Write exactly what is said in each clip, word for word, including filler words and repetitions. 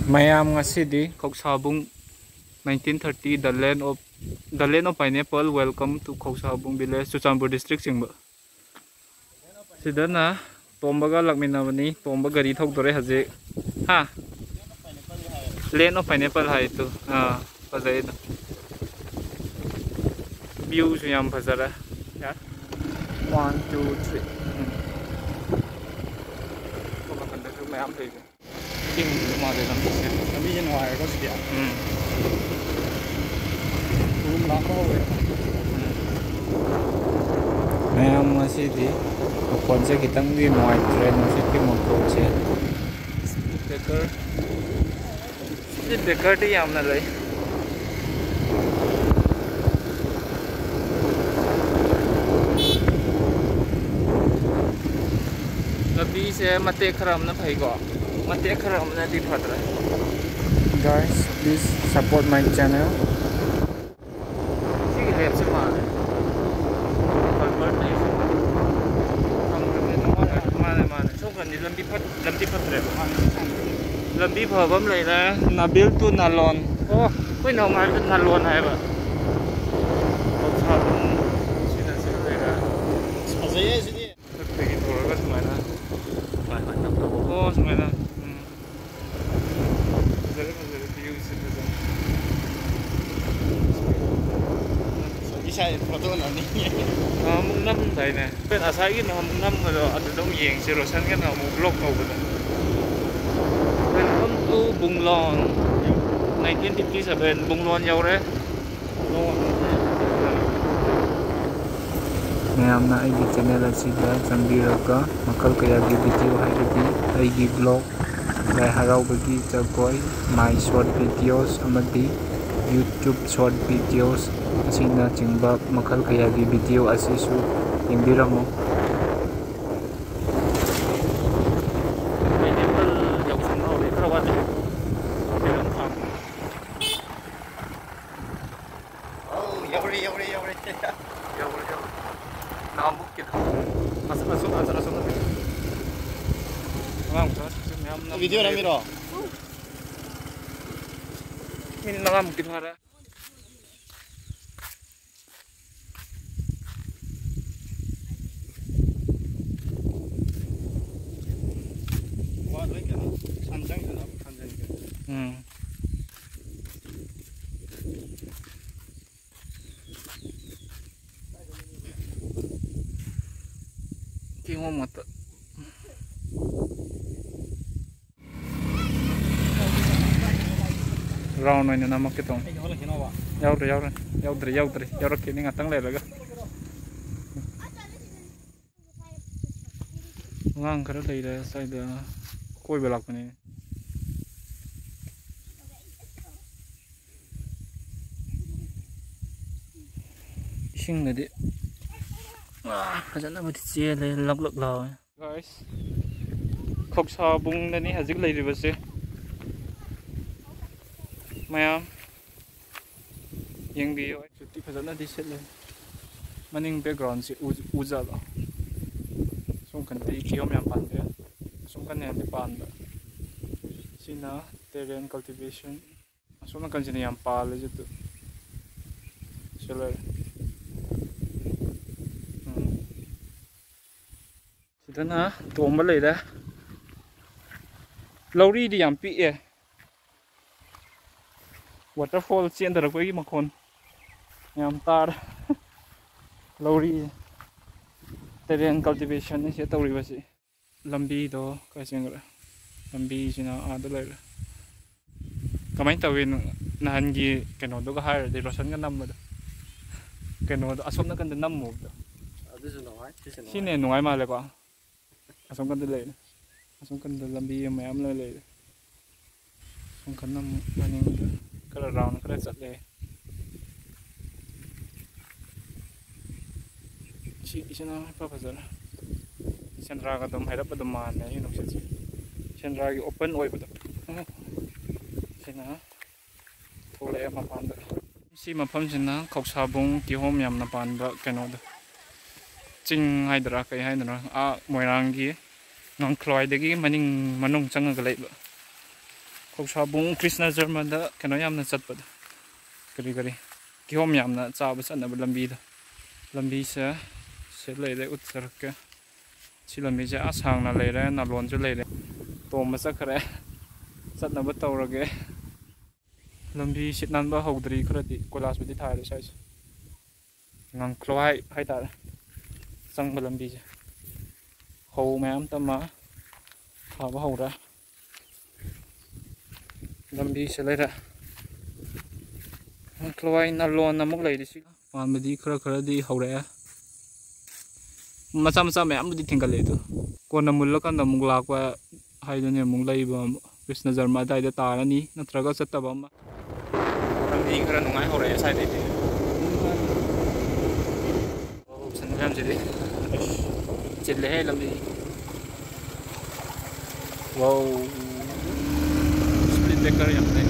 ꯃꯌꯥꯝ, ꯉꯁꯤꯗꯤ ꯈꯧꯁꯥꯕꯨꯡ nineteen thirty, the land of, the land of pineapple, welcome to ꯈꯧꯁꯥꯕꯨꯡ village, Churachandpur district ꯆꯤꯡꯕ꯫ ꯁꯤꯗꯅ ꯇꯣꯝꯕꯒ ꯂꯥꯛꯃꯤꯟꯅꯕꯅꯤ꯫ ꯇꯣꯝꯕ ꯒꯥꯔꯤ ꯊꯧꯗꯣꯔꯦ ꯍꯧꯖꯤꯛ꯫ ꯍꯥ? Land of pineapple ꯍꯥꯏꯗꯨ꯫ ꯑꯥ, ꯐꯖꯩ ꯑꯗꯣ꯫ Viewꯁꯨ ꯌꯥꯝ ꯐꯖꯔꯦ꯫ ꯌꯥ꯫ One, two, three꯫ ꯎꯝ꯫ ꯁꯣꯝ ꯅꯥꯀꯟꯗꯁꯨ ꯃꯌꯥꯝ ꯂꯩꯔꯦ꯫ ꯏꯪꯕ ꯃꯥꯜꯂꯦ ꯂꯝꯕꯤꯁꯦ꯫ ꯂꯝꯕꯤꯁꯦ ꯅꯨꯡꯉꯥꯏꯔꯦꯀꯣ ꯁꯤꯗꯤ꯫ ꯎꯝ꯫ ꯎꯔꯨꯝ ꯂꯥꯡꯕ ꯍꯧꯔꯦ꯫ ꯎꯝ꯫ ꯃꯌꯥꯝ, ꯉꯁꯤꯗꯤ ꯃꯈꯣꯟꯁꯦ ꯈꯤꯇꯪꯗꯤ ꯅꯨꯡꯉꯥꯏꯇ꯭ꯔꯦ, ꯅꯨꯡꯁꯤꯠꯀꯤ ꯃꯈꯣꯟꯁꯦ꯫ Speed breaker꯫ Speed breakerꯗꯤ ꯌꯥꯝꯅ ꯂꯩ꯫ ꯂꯝꯕꯤꯁꯦ ꯃꯇꯦꯛ ꯈꯔ ꯑꯃꯅ ꯐꯩꯀꯣ, ꯃꯇꯦꯛ ꯈꯔ ꯑꯃꯅꯗꯤ ꯐꯗ꯭ꯔꯦ꯫ Guys, please support my channel. ꯁꯤꯒꯤ ꯂꯦꯞꯁꯦ ꯃꯥꯜꯂꯦ꯫ Culvert ꯂꯩꯁꯦ꯫ ꯈꯪꯗ꯭ꯔꯦ, ꯃꯥꯅꯦ, ꯃꯥꯅꯦ꯫ ꯁꯣꯝ ꯀꯥꯟꯗꯤ ꯂꯝꯕꯤ ꯐꯠ-, ꯂꯝꯕꯤ ꯐꯠꯇ꯭ꯔꯦꯕ꯫ ꯂꯝꯕꯤ ꯐꯕ ꯑꯃ ꯂꯩꯔꯦ, ꯅꯥꯕꯤꯜ to ꯅꯥꯂꯣꯟ꯫ ꯑꯣ, ꯑꯩꯈꯣꯏ ꯅꯍꯥꯟꯋꯥꯏꯗ ꯅꯥꯂꯣꯟ ꯍꯥꯏꯕ꯫ ꯁꯤꯅ ꯁꯤꯗ ꯂꯩꯔꯦ꯫ ꯑꯁ, ꯐꯖꯩꯌꯦ ꯁꯤꯗꯤ꯫ ꯃꯊꯛꯇꯒꯤ ꯇꯧꯔꯒ ꯁꯨꯃꯥꯏꯅ꯫ ꯍꯣꯏ, ꯍꯣꯏ, ꯇꯞ ꯇꯞ꯫ ꯑꯣ, ꯁꯨꯃꯥꯏꯅ꯫ ꯎꯝ꯫ ꯐꯖꯔꯦ, ꯐꯖꯔꯦ, viewꯁꯦ ꯐꯖꯔꯦ꯫ ꯏꯁꯥ ꯐꯣꯇꯣ ꯅꯝꯅꯤꯡꯉꯦ꯫ ꯅꯍꯥꯟꯃꯨꯛ ꯅꯝꯗꯥꯏꯅꯦ? ꯑꯩꯈꯣꯏ ꯉꯁꯥꯏꯒꯤ ꯅꯍꯥꯟꯃꯨꯛ ꯅꯝꯕꯗꯣ ꯑꯗꯨꯗ ꯑꯃꯨꯛ ꯌꯦꯡꯁꯤ, ꯔꯣꯁꯟꯒ ꯅꯍꯥꯟꯃꯨꯛ vlog ꯇꯧꯕꯗꯣ꯫ Welcome to ꯕꯨꯡꯂꯣꯟ꯫ Nineteen fifty seven, ꯕꯨꯡꯂꯣꯟ ꯌꯧꯔꯦ꯫ ꯃꯌꯥꯝꯅ ꯑꯩꯒꯤ channel ꯑꯁꯤꯗ ꯆꯪꯕꯤꯔꯒ ꯃꯈꯜ ꯀꯌꯥꯒꯤ video, ꯍꯥꯏꯕꯗꯤ ꯑꯩꯒꯤ vlog, ꯂꯥꯏ ꯍꯔꯥꯎꯕꯒꯤ ꯖꯒꯣꯏ, my short videos ꯑꯃꯗꯤ YouTube short videos ꯑꯁꯤꯅꯆꯤꯡꯕ ꯃꯈꯜ ꯀꯌꯥꯒꯤ video ꯑꯁꯤꯁꯨ ꯌꯦꯡꯕꯤꯔꯝꯃꯨ꯫ Pineapple ꯌꯧꯁꯟꯕ ꯍꯧꯔꯦ, ꯈꯔ ꯋꯥꯠꯂꯤ꯫ ꯑꯧ, ꯌꯧꯔꯦ, ꯌꯧꯔꯦ, ꯌꯧꯔꯦ꯫ ꯌꯧꯔꯦ, ꯌꯧꯔꯦ꯫ ꯅꯍꯥꯟꯃꯨꯛꯀꯤꯗꯣ꯫ ꯑꯁ, ꯑꯁꯣꯝ, ꯑꯁꯣꯝ, ꯑꯁꯣꯝꯗ꯫ ꯑꯉꯥꯡ ꯃꯆꯥꯁꯤꯡꯁꯨ ꯃꯌꯥꯝ ꯅꯝ-, video ꯅꯝꯃꯤꯔꯣ? ꯃꯤꯅꯤꯠ ꯃꯉꯥꯃꯨꯛꯇꯤ ꯐꯥꯔꯦ꯫ ꯎꯝ꯫ ꯀꯤꯍꯣꯝ ꯉꯥꯛꯇ꯫ ꯔꯥꯎꯟ ꯑꯣꯏꯅ ꯅꯝꯃꯛꯀꯦ ꯇꯧꯅꯤ꯫ ꯌꯥꯎꯔꯦ, ꯌꯥꯎꯔꯦ꯫ ꯌꯥꯎꯗ꯭ꯔꯦ, ꯌꯥꯎꯗ꯭ꯔꯦ꯫ ꯌꯥꯎꯔꯛꯈꯤꯅꯤ ꯉꯥꯛꯇꯪ ꯂꯩꯔꯒ꯫ ꯑꯉꯥꯡ ꯈꯔ ꯂꯩꯔꯦ ꯁ꯭ꯋꯥꯏꯗ ꯀꯣꯏꯕ ꯂꯥꯛꯄꯅꯦ꯫ ꯏꯁꯤꯡꯗꯗꯤ ꯐꯖꯅꯕꯨꯗꯤ ꯆꯦꯜꯂꯦ, ꯂꯛ ꯂꯛ ꯂꯥꯎꯋꯦ꯫ Guys, ꯈꯧꯁꯥꯕꯨꯡꯗꯅꯤ ꯍꯧꯖꯤꯛ ꯂꯩꯔꯤꯕꯁꯦ꯫ ꯃꯌꯥꯝ ꯌꯦꯡꯕꯤꯌꯨ꯫ ꯁꯨꯇꯤ ꯐꯖꯅꯗꯤ ꯁꯤꯠꯂꯦ꯫ ꯃꯅꯤꯡ backgroundꯁꯦ ꯎ-, ꯎꯖꯥꯠꯂꯣ? ꯁꯣꯝ ꯀꯟꯗꯤ ꯀꯤꯍꯣꯝ ꯌꯥꯝ ꯄꯥꯟꯕ ꯌꯥꯏ꯫ ꯑꯁꯣꯝ ꯀꯟꯅ ꯌꯥꯝꯗꯤ ꯄꯥꯟꯕ꯫ ꯁꯤꯅ terrain cultivation꯫ ꯑꯁꯣꯝ ꯅꯥꯀꯟꯁꯤꯅ ꯌꯥꯝ ꯄꯥꯜꯂꯤꯁꯦ꯫ ꯇꯨ ꯁꯤ ꯂꯩꯔꯦ꯫ ꯎꯝ꯫ ꯁꯤꯗꯅ ꯇꯣꯝꯕ ꯂꯩꯔꯦ꯫ ꯂꯧꯔꯤꯗꯤ ꯌꯥꯝ ꯄꯤꯛꯑꯦ꯫ Waterfall ꯆꯦꯟꯊꯔꯛꯄꯒꯤ ꯃꯈꯣꯟ ꯌꯥꯝ ꯇꯥꯔꯦ꯫ ꯂꯧꯔꯤ terrain cultivation ꯁꯦ ꯇꯧꯔꯤꯕꯁꯤ꯫ ꯂꯝꯕꯤꯗꯣ ꯀꯥꯏ ꯆꯦꯟꯈ꯭ꯔꯦ? ꯂꯝꯕꯤꯁꯤꯅ ꯑꯥꯗ ꯂꯩꯔꯦ꯫ ꯀꯃꯥꯏꯅ ꯇꯧꯋꯤ? ꯅꯍꯥꯟꯒꯤ ꯀꯩꯅꯣꯗꯨꯒ ꯍꯥꯏꯔꯗꯤ, ꯔꯣꯁꯟꯒ ꯅꯝꯕꯗꯣ, ꯀꯩꯅꯣꯗꯣ ꯑꯁꯣꯝ ꯅꯥꯀꯟꯗ ꯅꯝꯃꯨꯕꯗꯣ꯫ ꯑꯗꯨꯁꯨ ꯅꯨꯡꯉꯥꯏ, ꯁꯤꯁꯨ ꯁꯤꯅ ꯅꯨꯡꯉꯥꯏ꯫ ꯍꯦꯟꯅ ꯅꯨꯡꯉꯥꯏ ꯃꯥꯜꯂꯦꯀꯣ꯫ ꯑꯁꯣꯝ ꯀꯟꯗ ꯂꯩꯔꯦ꯫ ꯑꯁꯣꯝ ꯀꯟꯗ ꯂꯝꯕꯤ ꯃꯌꯥꯝ ꯂꯣꯏ ꯂꯩꯔꯦ꯫ ꯁꯣꯝ ꯀꯟꯅ ꯑꯃꯨꯛ ꯃꯅꯤꯡꯗ ꯈꯔ round ꯈꯔ ꯆꯠꯂꯦ꯫ ꯁꯤ ꯏꯆꯤꯟ ꯏꯅꯥꯎ ꯏꯐ ꯐꯖꯔꯦ꯫ ꯁꯦꯟꯗ꯭ꯔꯥꯒ ꯑꯗꯨꯝ ꯍꯥꯏꯔꯞ ꯑꯗꯨꯝ ꯃꯥꯟꯅꯩ ꯅꯨꯡꯁꯤꯠꯁꯦ꯫ ꯁꯦꯟꯗ꯭ꯔꯥꯒꯤ open ꯑꯣꯏꯕꯗꯣ꯫ ꯁꯤꯅ ꯊꯣꯛꯂꯛꯑꯦ ꯃꯄꯥꯟꯗ꯫ ꯁꯤ ꯃꯐꯝꯁꯤꯅ ꯈꯧꯁꯥꯕꯨꯡ ꯀꯤꯍꯣꯝ ꯌꯥꯝꯅ ꯄꯥꯟꯕ ꯀꯩꯅꯣꯗꯣ, ꯆꯤꯡ ꯍꯥꯏꯗꯣꯏꯔꯥ ꯀꯩ ꯍꯥꯏꯗꯣꯏꯅꯣ, ꯑꯥ ꯃꯣꯏꯔꯥꯡꯒꯤ ꯉꯥꯡꯈ꯭ꯂꯣꯏꯗꯒꯤ ꯃꯅꯤꯡ ꯃꯅꯨꯡ ꯆꯪꯉꯒ ꯂꯩꯕ꯫ ꯀꯧꯁꯥꯕꯨꯡ ꯀ꯭ꯔꯤꯁꯅ ꯖꯔꯃꯟꯗ ꯀꯩꯅꯣ ꯌꯥꯝꯅ ꯆꯠꯄꯗꯣ, ꯀꯔꯤ ꯀꯔꯤ, ꯀꯤꯍꯣꯝ ꯌꯥꯝꯅ ꯆꯥꯕ ꯆꯠꯅꯕ ꯂꯝꯕꯤꯗꯣ꯫ ꯂꯝꯕꯤꯁꯦ ꯁꯤ ꯂꯩꯔꯦ, ꯎꯠꯆꯔꯛꯀꯦ꯫ ꯁꯤ ꯂꯝꯕꯤꯁꯦ ꯑꯥ ꯁꯥꯡꯅ ꯂꯩꯔꯦ, ꯅꯥꯂꯣꯟꯁꯨ ꯂꯩꯔꯦ꯫ ꯇꯣꯝꯕ ꯆꯠꯈ꯭ꯔꯦ, ꯆꯠꯅꯕ ꯇꯧꯔꯒꯦ꯫ ꯂꯝꯕꯤ ꯁꯤꯠ ꯅꯥꯟꯕ ꯍꯧꯗ꯭ꯔꯤ, ꯈꯔꯗꯤ ꯀꯣꯏꯂꯥꯁꯕꯨꯗꯤ ꯊꯥꯔꯦ ꯁ꯭ꯋꯥꯏꯁꯦ꯫ ꯉꯥꯡꯈ꯭ꯂꯣꯏ ꯍꯥꯏꯇꯥꯔꯦ ꯆꯪꯕ ꯂꯝꯕꯤꯁꯦ꯫ ꯐꯧ ꯃꯌꯥꯝ ꯇꯝꯃ ꯊꯥꯕ ꯍꯧꯔꯦ꯫ ꯂꯝꯕꯤꯁꯦ ꯂꯩꯔꯦ꯫ ꯉꯥꯡꯈ꯭ꯂꯣꯏ ꯅꯥꯂꯣꯟ ꯑꯃꯨꯛ ꯂꯩꯔꯤꯁꯤ꯫ ꯄꯥꯟꯕꯗꯤ ꯈꯔ ꯈꯔꯗꯤ ꯍꯧꯔꯛꯑꯦ꯫ ꯃꯆꯥ ꯃꯆꯥ ꯃꯌꯥꯝꯕꯨꯗꯤ ꯊꯦꯡꯒꯠꯂꯛꯑꯦ ꯑꯗꯣ꯫ ꯀꯣꯟꯅ ꯃꯨꯜꯂꯀꯥꯟꯗ ꯑꯃꯨꯛ ꯂꯥꯛꯄ ꯍꯥꯏꯗꯨꯅꯤ, ꯑꯃꯨꯛ ꯂꯩꯕ ꯑꯃꯨꯛ ꯀ꯭ꯔꯤꯁꯅ ꯖꯔꯃ ꯑꯗꯥꯏꯗ ꯇꯥꯔꯅꯤ, ꯅꯠꯇ꯭ꯔꯒ ꯆꯠꯇꯕ ꯑꯃ꯫ ꯂꯝꯕꯤ ꯈꯔ ꯅꯨꯡꯉꯥꯏ ꯍꯧꯔꯛꯑꯦ ꯁ꯭ꯋꯥꯏꯗꯩꯗꯤ꯫ ꯁꯟ ꯃꯌꯥꯝꯁꯤꯗꯤ꯫ ꯑꯁ, ꯆꯤꯜꯂꯦꯍꯦ ꯂꯝꯕꯤ꯫ ꯋꯥꯎ꯫ Speed breaker ꯌꯥꯝ ꯂꯩ꯫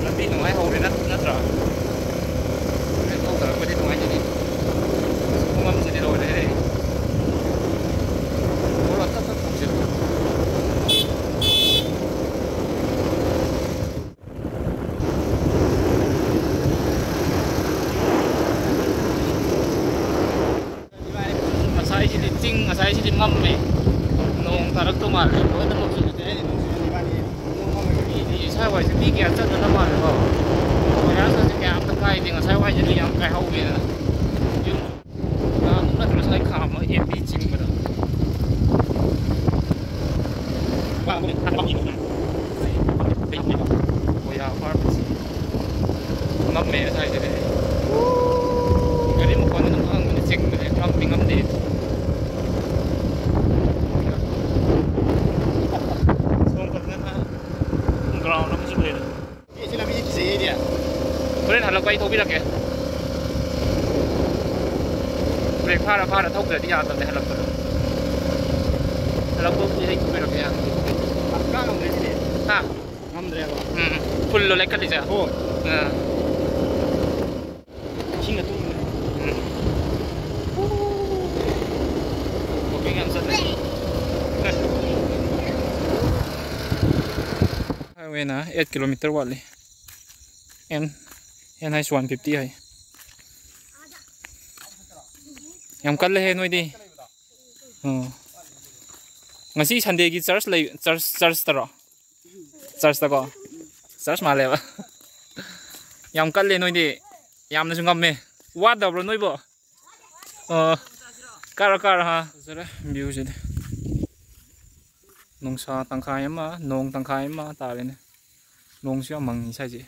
ꯂꯝꯕꯤ ꯅꯨꯡꯉꯥꯏꯍꯧꯔꯦ ꯅꯠ-, ꯅꯠꯇ꯭ꯔꯥ? ꯍꯣꯔꯦꯟ ꯊꯧꯊꯔꯛꯄꯗꯤ ꯅꯨꯡꯉꯥꯏꯖꯅꯤ꯫ ꯈꯣꯡꯕꯝꯁꯤꯗꯤ ꯂꯣꯏꯔꯦꯍꯦ꯫ ꯊꯧꯔ ꯇꯞ ꯇꯞ ꯊꯧꯁꯤꯜꯂꯨ꯫ ꯉꯁꯥꯏꯁꯤꯗꯤ ꯆꯤꯡ, ꯉꯁꯥꯏꯁꯤꯗꯤ ꯃꯝꯃꯦ꯫ ꯅꯣꯡ ꯇꯥꯔꯛꯇꯧ ꯃꯥꯜꯂꯦ꯫ ꯂꯣꯏꯅ ꯅꯣꯡ ꯆꯨꯔꯦ꯫ ꯃꯤꯗꯤ ꯁ꯭ꯋꯥꯏꯋꯥꯏꯁꯦ ꯃꯤ ꯀꯌꯥ ꯆꯠꯇꯅ ꯃꯥꯜꯂꯦꯀꯣ꯫ ꯀꯣꯏꯂꯥꯁꯀꯁꯦ ꯀꯌꯥ ꯑꯝꯇ ꯀꯥꯏꯗꯦ꯫ ꯉꯁꯥꯏꯋꯥꯏꯗꯗꯤ ꯌꯥꯝ ꯀꯥꯏꯍꯧꯋꯦꯗꯅ꯫ ꯌꯨꯝ ꯅꯠꯇ꯭ꯔ ꯁ꯭ꯋꯥꯏ ꯈꯥꯝꯃ ꯑꯦꯝ ꯕꯤ ꯆꯤꯡꯕꯗꯣ꯫ ꯀꯣꯏꯌꯥ ꯐꯥꯔꯃꯥꯁꯤ꯫ ꯃꯝꯃꯦ ꯉꯁꯥꯏꯗꯗꯤ꯫ ꯒꯥꯔꯤ ꯃꯈꯣꯟ ꯑꯗꯨꯝ ꯈꯪꯕꯅꯦ, ꯆꯤꯡꯕꯅꯦ, ꯃꯝꯗꯤ ꯃꯝꯗꯦ꯫ ꯁꯣꯝ ꯐꯖꯅ ground ꯑꯃꯁꯨ ꯂꯩꯔꯦ꯫ ꯑꯦ, ꯁꯤ ꯂꯝꯕꯤꯁꯦ ꯀꯤꯖꯩꯌꯦ ꯑꯩꯗꯤ꯫ ꯍꯣꯔꯦꯟ ꯍꯜꯂꯛꯄ ꯑꯩ ꯊꯧꯕꯤꯔꯛꯀꯦ꯫ Brake ꯐꯥꯔ ꯐꯥꯔ ꯊꯧꯗ꯭ꯔꯗꯤ ꯌꯥꯗꯕꯅꯦ ꯍꯜꯂꯛꯄꯗꯣ꯫ ꯍꯜꯂꯛꯄꯕꯨꯗꯤ ꯑꯩ ꯊꯧꯕꯤꯔꯛꯀꯦ, ꯌꯥꯗꯕꯅꯦ꯫ ꯀꯥ ꯉꯝꯗ꯭ꯔꯦ ꯁꯤꯗꯤ꯫ ꯍꯥ? ꯉꯝꯗ꯭ꯔꯦꯕ꯫ ꯎꯝ, full ꯂꯣ ꯂꯩꯈꯠꯂꯤꯁꯦ? ꯍꯣꯏ꯫ ꯑꯥ꯫ ꯏꯁꯤꯡ ꯑꯇꯨꯝꯕꯅꯦ꯫ ꯎꯝ꯫ Walking ꯌꯥꯝ ꯆꯠꯂꯦ꯫ Highwayꯅ eight kilometer ꯋꯥꯠꯂꯤ꯫ N, N ꯍꯥꯏꯁ one fifty ꯍꯥꯏ꯫ ꯌꯥꯝ ꯀꯜꯂꯦꯍꯦ ꯅꯣꯏꯗꯤ꯫ ꯑꯣ꯫ ꯉꯁꯤ Sundayꯒꯤ church ꯂꯩ, church, churchꯇꯔꯣ? Churchꯇꯀꯣ? Church ꯃꯥꯜꯂꯦꯕ꯫ ꯌꯥꯝ ꯀꯜꯂꯦ ꯅꯣꯏꯗꯤ꯫ ꯌꯥꯝꯅꯁꯨ ꯉꯝꯃꯦ꯫ ꯋꯥꯗꯕ꯭ꯔꯣ ꯅꯣꯏꯕꯣ? ꯑꯣ꯫ ꯀꯥꯔꯣ, ꯀꯥꯔꯣ, ꯍꯥ꯫ ꯐꯖꯔꯦ viewꯁꯤꯗꯤ꯫ ꯅꯨꯡꯁꯥ ꯇꯪꯈꯥꯏ ꯑꯃ, ꯅꯣꯡ ꯇꯪꯈꯥꯏ ꯑꯃ ꯇꯥꯔꯦꯅꯦ꯫ ꯅꯣꯡꯁꯨ ꯌꯥꯝ ꯃꯪꯉꯤ ꯁ꯭ꯋꯥꯏꯁꯦ꯫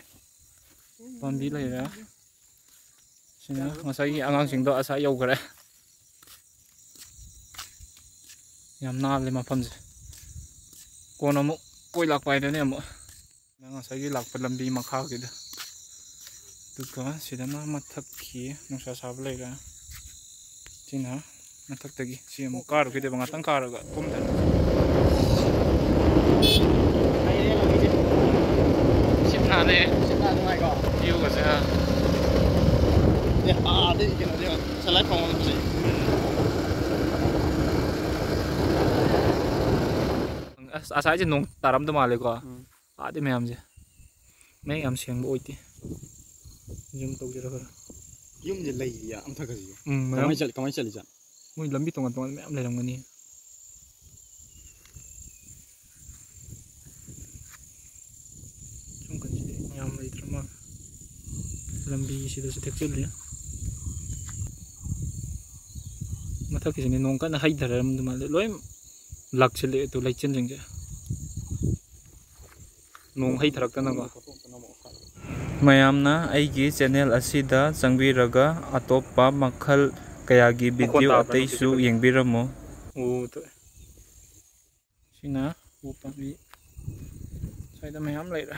ꯄꯥꯝꯕꯤ ꯂꯩꯔꯦ꯫ ꯁꯤꯅ ꯉꯁꯥꯏꯒꯤ ꯑꯉꯥꯡꯁꯤꯡꯗꯣ ꯑꯁꯥ ꯌꯧꯈ꯭ꯔꯦ꯫ ꯌꯥꯝ ꯅꯥꯜꯂꯦ ꯃꯐꯝꯁꯦ꯫ ꯀꯣꯟꯅ ꯑꯃꯨꯛ ꯀꯣꯏ ꯂꯥꯛꯄ ꯍꯥꯏꯗꯨꯅꯦ ꯑꯃꯨꯛ꯫ ꯉꯁꯥꯏꯒꯤ ꯂꯥꯛꯄ ꯂꯝꯕꯤ ꯃꯈꯥꯒꯤꯗ꯫ ꯑꯗꯨꯒ ꯁꯤꯗꯅ ꯃꯊꯛꯀꯤ ꯅꯨꯡꯁꯥ ꯁꯥꯕ ꯂꯩꯔꯦ꯫ ꯁꯤꯅ ꯃꯊꯛꯇꯒꯤ ꯁꯤ ꯑꯃꯨꯛ ꯀꯥꯔꯨꯈꯤꯗꯦꯕ, ꯉꯥꯛꯇꯪ ꯀꯥꯔꯒ ꯀꯨꯝꯗꯅ꯫ ꯁꯤ ꯊꯥꯅꯦ꯫ ꯁꯤ ꯊꯥ ꯅꯨꯡꯉꯥꯏꯀꯣ? Viewꯒꯁꯦ, ꯍꯥ꯫ ꯑꯦ, ꯑꯥꯗꯩ ꯀꯩꯅꯣꯗꯤ ꯁꯂꯥꯏ ꯐꯪꯕ ꯐꯖꯩ꯫ ꯑꯁ, ꯉꯁꯥꯏꯁꯦ ꯅꯣꯡ ꯇꯥꯔꯝꯗꯧ ꯃꯥꯜꯂꯦꯀꯣ꯫ ꯎꯝ꯫ ꯑꯥꯗꯤ ꯃꯌꯥꯝꯁꯦ꯫ ꯃꯌꯦꯛ ꯌꯥꯝ ꯁꯦꯡꯕ ꯑꯣꯏꯗꯦ꯫ Zoom ꯇꯧꯖꯔꯒ꯫ ꯌꯨꯝꯁꯦ ꯂꯩꯌꯦ, ꯑꯝꯊꯛꯀꯁꯦ꯫ ꯎꯝ, ꯃꯌꯥꯝ꯫ ꯀꯃꯥꯏ ꯆꯠ-, ꯀꯃꯥꯏ ꯆꯠꯂꯤꯖꯥꯠꯅꯣ? ꯃꯣꯏ ꯂꯝꯕꯤ ꯇꯣꯉꯥꯟ ꯇꯣꯉꯥꯟ ꯃꯌꯥꯝ ꯂꯩꯔꯝꯒꯅꯤ꯫ ꯁꯨꯝ ꯀꯥꯟꯁꯤꯗꯤ ꯌꯥꯝ ꯂꯩꯇ꯭ꯔ ꯃꯥꯜꯂꯦ꯫ ꯂꯝꯕꯤꯁꯤꯗꯁꯨ ꯊꯦꯛꯆꯜꯂꯤ꯫ ꯃꯊꯛꯀꯤꯁꯤꯅꯦ ꯅꯣꯡ ꯀꯟꯅ ꯍꯩꯊꯔꯝꯗꯧ ꯃꯥꯜꯂꯦ꯫ ꯂꯣꯏ ꯂꯥꯛꯁꯤꯜꯂꯛꯑꯦ ꯇꯨ ꯂꯩꯆꯤꯟꯁꯤꯡꯁꯦ꯫ ꯅꯣꯡ ꯍꯩꯊꯔꯛꯇꯅꯕ꯫ ꯃꯌꯥꯝꯅ ꯑꯩꯒꯤ channel ꯑꯁꯤꯗ ꯆꯪꯕꯤꯔꯒ ꯑꯇꯣꯞꯄ ꯃꯈꯜ ꯀꯌꯥꯒꯤ ꯃꯈꯣꯟ video ꯇꯥꯕ꯭ꯔꯥ? ꯑꯇꯩꯁꯨ ꯅꯨꯡꯁꯤꯠ ꯁꯤꯠꯄꯁꯦ? ꯌꯦꯡꯕꯤꯔꯝꯃꯨ꯫ ꯎ ꯇꯣꯛꯑꯦ꯫ ꯁꯤꯅ ꯎ ꯄꯥꯝꯕꯤ꯫ ꯁ꯭ꯋꯥꯏꯗ ꯃꯌꯥꯝ ꯂꯩꯔꯦ꯫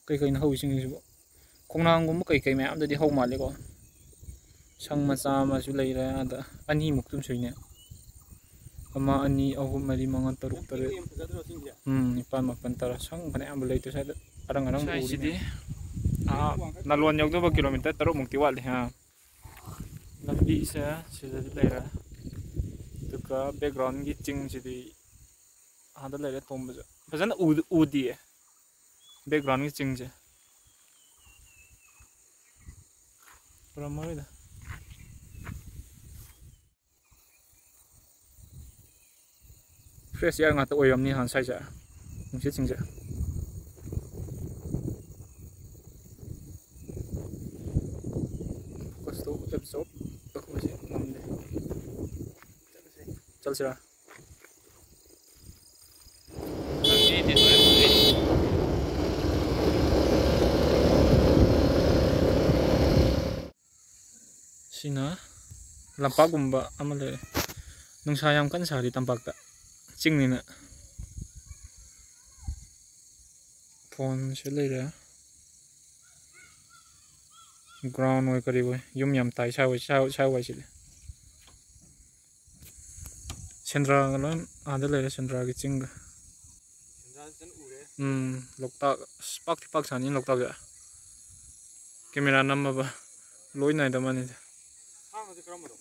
ꯀꯩ ꯀꯩꯅꯣ ꯍꯧꯔꯤꯁꯤꯡꯁꯤꯕꯨ? ꯈꯣꯡꯅꯥꯡꯒꯨꯝꯕ ꯀꯩ ꯀꯩ ꯃꯌꯥꯝꯗꯗꯤ ꯍꯧ ꯃꯥꯜꯂꯦꯀꯣ꯫ ꯁꯪ ꯃꯆꯥ ꯑꯃꯁꯨ ꯂꯩꯔꯦ ꯑꯥꯗ꯫ ꯑꯅꯤꯃꯨꯛꯇꯨꯝ ꯁꯨꯏꯅꯦ꯫ ꯑꯃ, ꯑꯅꯤ, ꯑꯍꯨꯝ, ꯃꯔꯤ, ꯃꯉꯥ, ꯇꯔꯨꯛ, ꯇꯔꯦꯠ꯫ ꯎꯝ, ꯅꯤꯄꯥꯜ, ꯃꯥꯄꯜ, ꯇꯔꯥ꯫ ꯁꯪ ꯐꯅꯌꯥꯝꯕꯨ ꯂꯩꯇ꯭ꯔꯦ ꯁ꯭ꯋꯥꯏꯗ꯫ ꯑꯔꯪ ꯑꯔꯪꯕ ꯎꯔꯤ ꯁ꯭ꯋꯥꯏꯁꯤꯗꯤ ꯃꯌꯥꯝ꯫ ꯑꯥ, ꯅꯥꯂꯣꯟ ꯌꯧꯗꯧꯕ ꯀꯤꯂꯣꯃꯤꯇꯔ ꯇꯔꯨꯛ ꯃꯨꯛꯇꯤ ꯋꯥꯠꯂꯤ꯫ ꯑꯥ, ꯂꯝꯕꯤꯁꯦ ꯁꯤꯗꯗꯤ ꯂꯩꯔꯦ꯫ ꯑꯗꯨꯒ background ꯒꯤ ꯆꯤꯡꯁꯤꯗꯤ ꯑꯥꯗ ꯂꯩꯔꯦ ꯇꯣꯝꯕꯁꯨ꯫ ꯐꯖꯅ ꯎ-, ꯎꯗꯤꯌꯦ background ꯒꯤ ꯆꯤꯡꯁꯦ꯫ ꯎꯔꯝꯃꯔꯣꯏꯗ꯫ Fresh air ꯉꯥꯛꯇ ꯑꯣꯏꯔꯝꯅꯤ ꯍꯥꯟꯅ ꯁ꯭ꯋꯥꯏꯁꯦ, ꯅꯨꯡꯁꯤꯠꯁꯤꯡꯁꯦ꯫ Focus ꯇꯣ absorb ꯇꯧꯕꯁꯦ ꯉꯝꯗꯦ꯫ ꯆꯠꯂꯁꯦ꯫ ꯆꯠꯂꯁꯤꯔꯥ? ꯁꯤꯅ ꯂꯝꯄꯥꯛꯀꯨꯝꯕ ꯑꯃ ꯂꯩꯔꯦ꯫ ꯅꯨꯡꯁꯥ ꯌꯥꯝ ꯀꯟꯅ ꯁꯥꯗꯦ ꯇꯝꯄꯥꯛꯇ, ꯆꯤꯡꯅꯤꯅ꯫ ꯐꯣꯟꯁꯦ ꯂꯩꯔꯦ꯫ Ground ꯑꯣꯏ ꯀꯔꯤ ꯑꯣꯏ, ꯌꯨꯝ ꯌꯥꯝ ꯇꯥꯏ ꯁ꯭ꯋꯥꯏ, ꯁ꯭ꯋꯥꯏ, ꯁ꯭ꯋꯥꯏ ꯋꯥꯏꯁꯤꯗꯤ꯫ ꯁꯦꯟꯗ꯭ꯔꯥꯒ ꯂꯣꯏ ꯑꯥꯗ ꯂꯩꯔꯦ, ꯁꯦꯟꯗ꯭ꯔꯥꯒꯤ ꯆꯤꯡꯒ꯫ ꯁꯦꯟꯗ꯭ꯔꯥꯁꯦ ꯐꯖꯅ ꯎꯔꯦ꯫ ꯎꯝ, ꯂꯣꯛꯇꯥꯛ꯫ ꯑꯁ, ꯄꯥꯛꯇꯤ ꯄꯥꯛ ꯁꯥꯅꯤ ꯂꯣꯛꯇꯥꯛꯁꯦ꯫ Camera ꯅꯝꯃꯕ ꯂꯣꯏ ꯅꯥꯏꯗ ꯃꯥꯅꯤꯗ꯫ ꯊꯥꯡꯒꯁꯦ ꯀꯔꯝꯕꯅꯣ?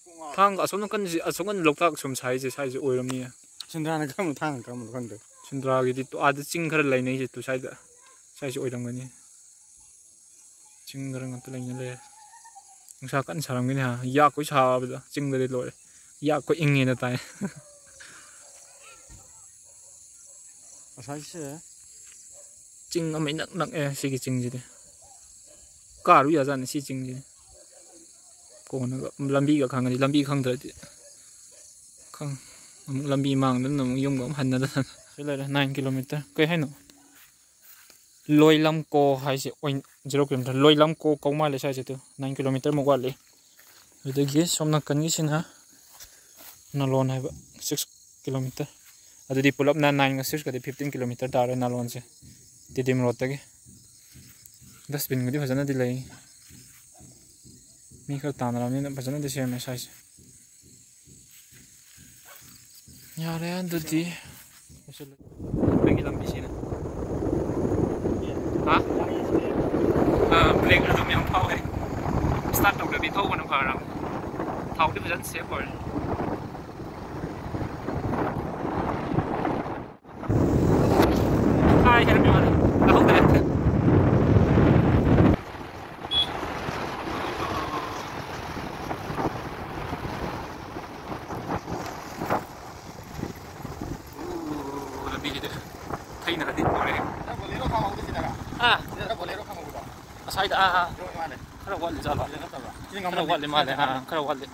ꯀꯣꯛ ꯉꯥꯎꯔꯦ꯫ ꯊꯥꯡꯒ ꯑꯁꯣꯝ ꯅꯥꯀꯟꯁꯤ, ꯑꯁꯣꯝ ꯅꯥꯀꯟ ꯂꯣꯛꯇꯥꯛ ꯁꯨꯝ ꯁꯥꯏꯁꯦ ꯁ꯭ꯋꯥꯏꯁꯦ ꯑꯣꯏꯔꯝꯅꯤꯌꯦ꯫ ꯁꯦꯟꯗ꯭ꯔꯥꯅ ꯀꯔꯝꯕꯅꯣ, ꯊꯥꯡꯅ ꯀꯔꯝꯕꯅꯣ ꯈꯪꯗ꯭ꯔꯦ꯫ ꯁꯦꯟꯗ꯭ꯔꯥꯒꯤꯗꯤ ꯇꯣ-, ꯑꯥꯗ ꯆꯤꯡ ꯈꯔ ꯂꯩꯅꯩꯁꯦ ꯇꯨ ꯁ꯭ꯋꯥꯏꯗ, ꯁ꯭ꯋꯥꯏꯁꯦ ꯑꯣꯏꯔꯝꯒꯅꯤ꯫ ꯆꯤꯡ ꯈꯔ ꯉꯥꯛꯇ ꯂꯩꯅ ꯂꯩꯔꯦ꯫ ꯅꯨꯡꯁꯥ ꯀꯟꯅ ꯁꯥꯔꯝꯒꯅꯤ ꯍꯥ? ꯌꯥꯛꯈꯣꯏ ꯁꯥꯕꯗꯣ ꯆꯤꯡꯗꯗꯤ ꯂꯣꯏꯔꯦ꯫ ꯌꯥꯛꯈꯣꯏ ꯏꯪꯉꯦꯅ ꯇꯥꯏ꯫ ꯉꯁꯥꯏꯁꯦ ꯆꯤꯡ ꯑꯃ ꯏꯅꯛ ꯅꯛꯑꯦ ꯁꯤꯒꯤ ꯆꯤꯡꯁꯤꯗꯤ꯫ ꯀꯥꯔꯨ ꯌꯥꯖꯥꯠꯅꯤ ꯁꯤ ꯆꯤꯡꯁꯤꯗꯤ꯫ ꯀꯣꯟꯅꯒ ꯂꯝꯕꯤꯒ ꯈꯪꯉꯗꯤ, ꯂꯝꯕꯤ ꯈꯪꯗ꯭ꯔꯗꯤ ꯈꯪ-, ꯑꯃꯨꯛ ꯂꯝꯕꯤ ꯃꯥꯡꯗꯅ ꯑꯃꯨꯛ ꯌꯨꯝꯒ ꯑꯃꯨꯛ ꯍꯟꯅꯗꯅ꯫ ꯁꯤ ꯂꯩꯔꯦ nine kilometer꯫ ꯀꯩ ꯍꯥꯏꯅꯣ? ꯂꯣꯏꯂꯝꯀꯣ ꯍꯥꯏꯁꯦ ꯑꯣꯏ-, zero kilometer꯫ ꯂꯣꯏꯂꯝꯀꯣ ꯀꯧ ꯃꯥꯜꯂꯦ ꯁ꯭ꯋꯥꯏꯁꯦ, ꯑꯗꯨ nine kilometer ꯃꯨꯛ ꯋꯥꯠꯂꯤ꯫ ꯑꯗꯨꯗꯒꯤ ꯁꯣꯝ ꯅꯥꯀꯟꯒꯤꯁꯤꯅ ꯅꯥꯂꯣꯟ ꯍꯥꯏꯕ, six kilometer꯫ ꯑꯗꯨꯗꯤ ꯄꯨꯂꯞꯅ nine ꯒ six ꯀꯗꯤ fifteen kilometer ꯇꯥꯔꯦ ꯅꯥꯂꯣꯟꯁꯦ, ꯇꯤꯗꯤꯝ road ꯇꯒꯤ꯫ Dustbin ꯒꯗꯤ ꯐꯖꯅꯗꯤ ꯂꯩ꯫ ꯃꯤ ꯈꯔ ꯇꯥꯟꯅꯔꯕꯅꯤꯅ ꯐꯖꯅꯗꯤ ꯁꯦꯝꯃꯦ ꯁ꯭ꯋꯥꯏꯁꯦ꯫ ꯌꯥꯔꯦ ꯑꯗꯨꯗꯤ꯫ ꯑꯩꯈꯣꯏꯒꯤ ꯂꯝꯕꯤꯁꯤꯅ꯫ ꯍꯥ? ꯕ꯭ꯔꯦꯛ ꯑꯗꯨꯝ ꯌꯥꯝ ꯐꯥꯎꯋꯦ꯫ ꯁ꯭ꯇꯥꯔꯠ ꯇꯧꯗꯕꯤ ꯊꯧꯕꯅ ꯐꯔꯕꯅꯤ꯫ ꯊꯥꯎꯗꯤ ꯐꯖꯅ ꯁꯦꯞ ꯑꯣꯏꯔꯦ꯫ ꯀꯥꯏ ꯍꯦꯟꯅ ꯃꯥꯜꯂꯦ꯫ ꯇꯥꯍꯧꯗ꯭ꯔꯦ꯫ ꯑꯣ, ꯂꯝꯕꯤꯁꯤꯗꯤ ꯊꯩꯅꯔꯗꯤ ꯂꯣꯏꯔꯦ꯫ ꯅꯪ ꯕꯣꯂꯦꯔꯣ ꯈꯥꯝꯍꯧꯗꯣꯏꯁꯤꯗꯔꯥ? ꯍꯥ? ꯁꯤꯗꯔꯥ ꯕꯣꯂꯦꯔꯣ ꯈꯥꯝꯍꯧꯕꯗꯣ? ꯉꯁꯥꯏꯗ, ꯑꯥ, ꯑꯥ꯫ ꯌꯧꯔ ꯃꯥꯜꯂꯦ꯫ ꯈꯔ ꯋꯥꯠꯂꯤ ꯖꯥꯠꯂꯣ? ꯁꯤꯗ ꯅꯠꯇꯕ꯭ꯔꯥ? ꯁꯤꯗꯤ ꯈꯔ ꯉꯝꯃꯅꯤ꯫ ꯋꯥꯠꯂꯤ ꯃꯥꯜꯂꯦ꯫ ꯑꯥ, ꯈꯔ ꯋꯥꯠꯂꯤ꯫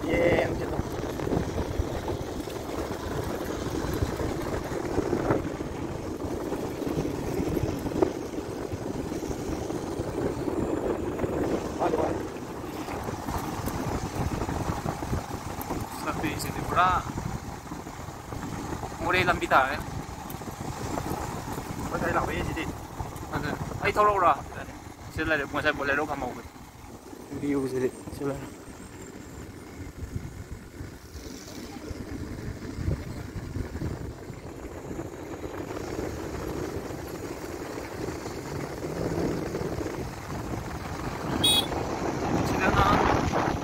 ꯌꯦ, ꯌꯥꯝ ꯆꯠꯂꯣ꯫ ꯂꯝꯕꯤꯁꯤꯗꯤ ꯄꯨꯔꯥ ꯃꯣꯔꯦ ꯂꯝꯕꯤ ꯇꯥꯔꯦ꯫ ꯑꯩꯈꯣꯏ ꯁ꯭ꯋꯥꯏ ꯂꯥꯛꯄ ꯌꯦꯡꯁꯤꯗꯤ꯫ ꯑꯗꯨ ꯑꯩ ꯊꯧꯔꯛꯎꯔꯣ? ꯁꯤ ꯂꯩꯔꯦ, ꯉꯁꯥꯏ ꯕꯣꯂꯦꯔꯣ ꯈꯥꯝꯍꯧꯕꯅꯤ꯫ ꯚ꯭ꯌꯨꯁꯤꯗꯤ ꯁꯤ ꯂꯩꯔꯦ꯫ ꯁꯤꯗꯅ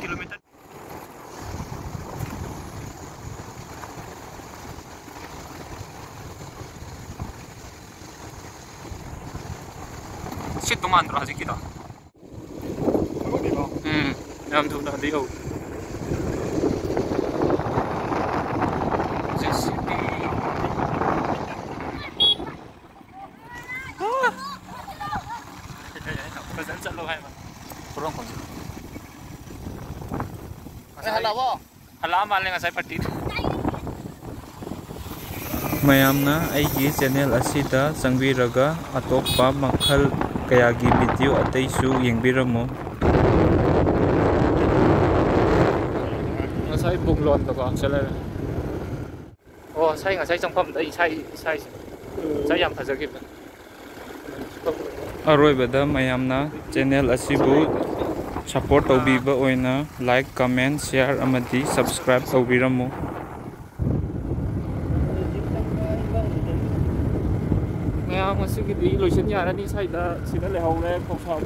ꯀꯤꯂꯣꯃꯤꯇꯔ ꯁꯤꯠꯇꯣ ꯃꯥꯟꯗ꯭ꯔꯣ ꯍꯧꯖꯤꯛꯀꯤꯗꯣ? ꯎꯝ, ꯌꯥꯝ ꯊꯨꯅ ꯍꯜꯂꯤ ꯌꯧ꯫ J C B. ꯐꯖꯅ ꯆꯠꯂꯣ ꯍꯥꯏꯕ꯫ ꯄꯣꯔꯣꯝ ꯈꯣꯡꯖꯤꯜꯂꯣ꯫ ꯑꯦ, ꯍꯜꯂꯛꯑꯕꯣ? ꯍꯜꯂꯛꯑ ꯃꯥꯜꯂꯦ ꯉꯁꯥꯏ ꯄꯥꯔꯇꯤꯗꯣ꯫ ꯃꯌꯥꯝꯅ ꯑꯩꯒꯤ ꯆꯦꯅꯦꯜ ꯑꯁꯤꯗ ꯆꯪꯕꯤꯔꯒ ꯑꯇꯣꯞꯄ ꯃꯈꯜ ꯀꯌꯥꯒꯤ ꯚꯤꯗꯤꯑꯣ ꯑꯇꯩꯁꯨ ꯌꯦꯡꯕꯤꯔꯝꯃꯨ꯫ ꯉꯁꯥꯏ ꯕꯨꯛ ꯂꯣꯟꯗꯀꯣ ꯆꯠꯂꯦ꯫ ꯑꯣ, ꯁꯥꯏ ꯉꯁꯥꯏ ꯆꯪꯐꯝꯗ ꯑꯩ ꯁꯥꯏ, ꯁꯥꯏꯁꯦ꯫ ꯉꯁꯥꯏ ꯌꯥꯝ ꯐꯖꯈꯤꯕꯅꯦ꯫ ꯑꯔꯣꯏꯕꯗ ꯃꯌꯥꯝꯅ ꯆꯦꯅꯦꯜ ꯑꯁꯤꯕꯨ ꯁꯄꯣꯔꯠ ꯇꯧꯕꯤꯕ ꯑꯣꯏꯅ ꯂꯥꯏꯛ, ꯀꯃꯦꯟ, ꯁꯤꯌꯥꯔ ꯑꯃꯗꯤ ꯁꯕꯁꯀ꯭ꯔꯥꯏꯕ ꯇꯧꯕꯤꯔꯝꯃꯨ꯫ ꯃꯌꯥꯝ ꯉꯁꯤꯒꯤꯗꯤ ꯂꯣꯏꯁꯤꯟ ꯌꯥꯔꯅꯤ꯫ ꯁ꯭ꯋꯥꯏꯗ ꯁꯤꯗ ꯂꯩꯍꯧꯔꯦ ꯈꯣꯡꯁꯥꯎ꯫